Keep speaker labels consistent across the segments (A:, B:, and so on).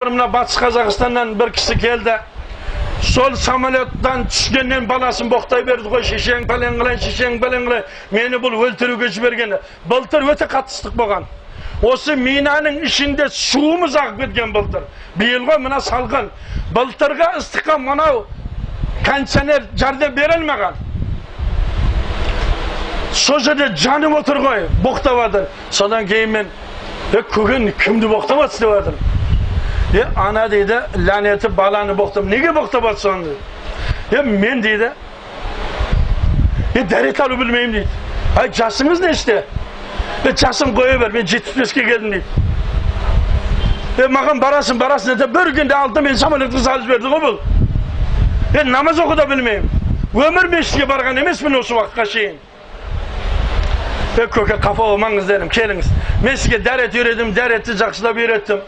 A: Мына Батыс Қазақстаннан бір кісі келді. Сол самолеттан түскеннен баласын боқтай берді ғой, шешең пәлен қылайын, шешең пәлен қылайын, мені бұл өлтіруге жіберген. Былтыр өте қатты ыстық болған. Осы Минаның ішінде суымыз ағып кеткен былтыр. Биылғы мына салқын. Былтырғы ыстыққа мынау кондиционер жәрдем бере алмаған. Сол жерде жанып отыр ғой, боқтап жатыр. Содан кейін мен, көген кімді боқтап жатсыз деп жатырмын. Ана дейді, ләнеті баланы боқтап, неге боқтап жатсың дейді. Мен дейді, дәрет алу білмеймін дейді. Ай, жасыңыз неште? Жасым қоя бер, мен 75-ке келдім дейді. Маған барасың, барасың деді, бір күнде алды мен самолетке салып жіберді ғой бұл. Намаз оқу да білмеймін. Өмір мешітке барған емеспін осы уақытқа шейін. Көке, қапа болмаңыз дедім, келіңіз. Мен сізге дәрет үйреттім, дәретті жақсылап үйреттім.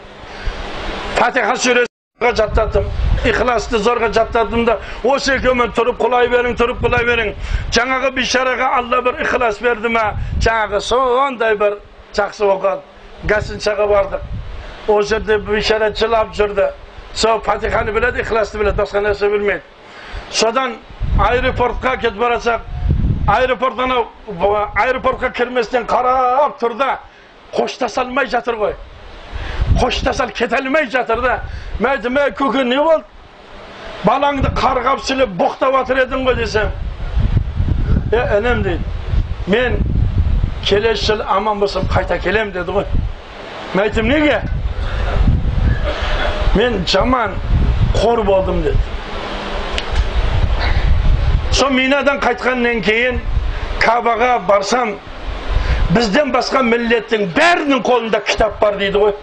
A: Фатиха сүресін жаттаттым, Ихласты зорға жаттаттым да, осы екеумен тұрып құлай берің, тұрып құлай берің. Жаңағы бейшараға Алла бір ихлас берді ме, жаңағы сондай бір жақсы болған. Гостиницаға бардық. О жерде бейшара жылап жүрді. Сол Фатиханы біледі, Ихласты біледі, басқа нәрсе білмейді. Содан аэропортқа кетіп барасақ, аэропортқа кірместен қарап тұр да, қоштаса алмай жатыр ғой. Қоштаса кете алмай жатыр да. Мен айттым, көке, не болды? Балаңды қарғап сілеп боқтап жатыр едің ғой десем. Інім дейді, мен келесі жыл аман болсам қайта келем деді ғой. Мен айттым, неге? Мен жаман қор болдым деді. Сол Минадан қайтқаннан кейін Кабаға барсам, бізден басқа миллеттің бәрінің қолында кітап бар дейді ғой.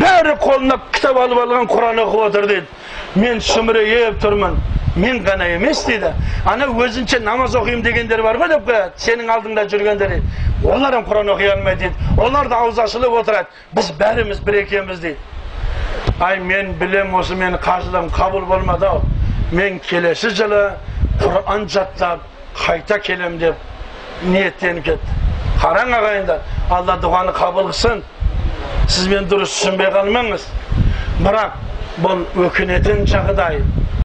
A: Бәрі қолына кітап алып алған, Құран оқып отыр дейді. Мен сүмірейіп тұрмын. Мен ғана емес дейді. Ана өзінше намаз оқимын дегендер бар ғой деп қояды. Сенің алдыңда жүргендер дейді. Олар да Құран оқи алмайды дейді. Олар да ауыз ашылып отырады. Біз бәріміз бір екенбіз дейді. Ай, мен білем, осы менің қажылығым қабыл болмады ау. Мен келесі жылы Құран жаттап қайта келем деп ниеттеніп кетті. Қараң ағайындар, Алла дұғаны қабыл қылсын. Сіз мен дұрыс түсінбей қалмаңыз. Бірақ бұл өкінетін жағдай.